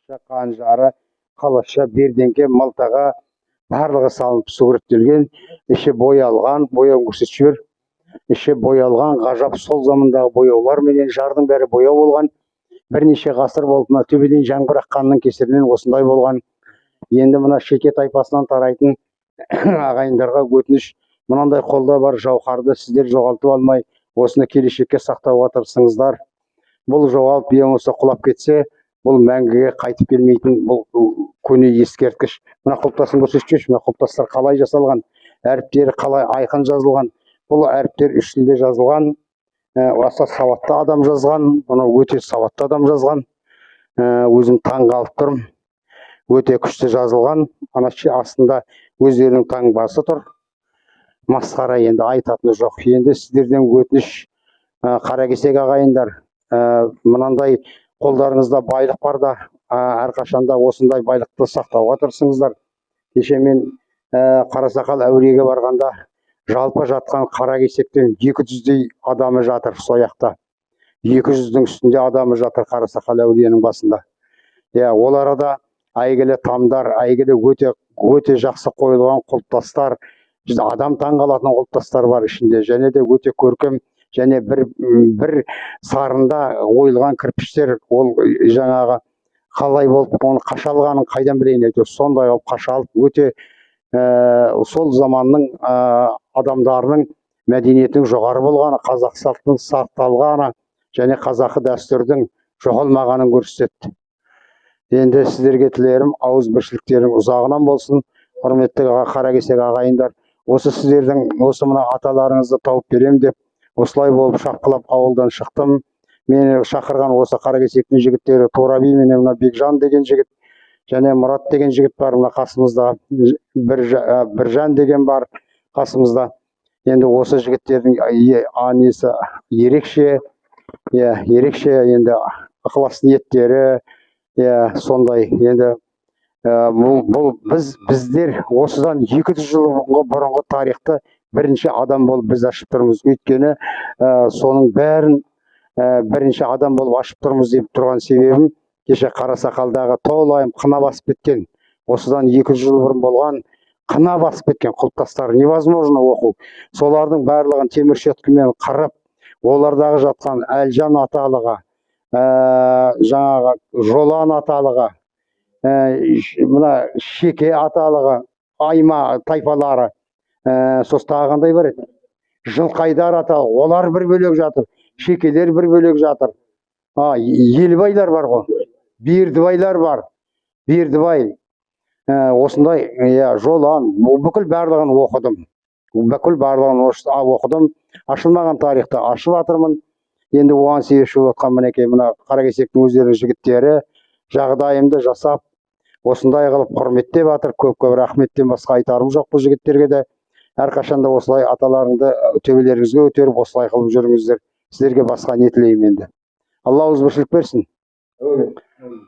Қылышы, қанжары, қылышы, бердеңке, мылтығы, барлығы салынып суреттелген. Іші боялған, бояуын көрсетіп жібер. Іші боялған, ғажап сол замандағы бояуларменен, жардың бәрі бояу болған. Бірнеше ғасыр болды, мына төбеден жаңбыр аққанның кесірінен осындай болған. Енді мына Шеке тайпасынан тарайтын ағайындарға өтініш, мынандай қолда бар жауһарды сіздер жоғалтып алмай, осыны келешекке сақтауға тырысыңыздар. Бұл жоғалып, не болмаса құлап кетсе, бұл мәңгіге қайтып келмейтін бұл көне ескерткіш. Мына құлпытасын көрсетіп жіберші, мына құлпытастар қалай жасалған, әріптері қалай айқын жазылған. Бұл әріптер үш тілде жазылған. Аса сауатты адам жазған, бұны өте сауатты адам жазған. Өзім таң қалып тұрмын. Өте күшті жазылған. Ана астында өздерінің таңбасы тұр. Масқара, енді айтатыны жоқ. Енді сіздерден өтініш, Қаракесек ағайындар, мынандай қолдарыңызда байлық бар да, әрқашанда осындай байлықты сақтауға тырысыңыздар. Кеше мен Қарасақал әулиеге барғанда жалпы жатқан Қаракесектен 200-дей адамы жатыр сояқта. 200-дің үстінде адамы жатыр Қарасақал әулиенің басында. Иә, ол арада әйгілі тамдар, әйгілі өте өте жақсы қойылған құлпытастар, адам таңғалатын құлпытастар бар ішінде, және де өте көркем және бір сарында ойылған кірпіштер, ол жаңағы қалай болып оны қашалғанын қайдан білейін, әйтеуір сондай болып қашалып, өте сол заманның адамдарының мәдениетінің жоғары болғаны, қазақ салтының сақталғаны және қазақы дәстүрдің жоғалмағанын көрсетті. Енді сіздерге тілерім, ауызбіршіліктерің ұзағынан болсын, құрметті Қаракесек ағайындар. Осы сіздердің осы мына аталарыңызды тауып берем деп осылай болып шапқылап ауылдан шықтым. Мені шақырған осы Қаракесектің жігіттері Тораби менен мына Бекжан деген жігіт және Мұрат деген жігіт бар мына қасымызда, Біржан деген бар қасымызда. Енді осы жігіттердің несі ерекше, иә, ерекше енді ықылас ниеттері, иә, сондай. Енді бұл біздер осыдан 200 жыл бұрынғы тарихты бірінші адам болып біз ашып тұрмыз. Өйткені соның бәрін бірінші адам болып ашып тұрмыз деп тұрған себебім, кеше Қарасақалдағы толайым қына басып кеткен, осыдан 200 жыл бұрын болған қына басып кеткен құлпытастар невозможно оқу. Солардың барлығын темір щеткамен қырып, олардағы жатқан Әлжан аталығы, жаңағы Жолан аталығы, мына Шеке аталығы, Айма тайпалары, сосын тағы қандай бар еді, Жылқайдар аталығы, олар бір бөлек жатыр, Шекелер бір бөлек жатыр. Елбайлар бар ғой, Бердібайлар бар, Бердібай, осындай, иә, Жолан, бүкіл барлығын оқыдым, бүкіл барлығын оқыдым. Ашылмаған тарихты ашып жатырмын. Енді оған себепші болып жатқан мінекей мына Қаракесектің өздерінің жігіттері жағдайымды жасап, осындай қылып құрметтеп жатыр. Көп-көп рахметтен басқа айтарым жоқ бұл жігіттерге де. Әрқашанда осылай аталарыңды төбелеріңізге көтеріп, осылай қылып жүріңіздер. Сіздерге басқа не тілеймін енді. Алла ауызбіршілік берсін. Әумин. Әумин.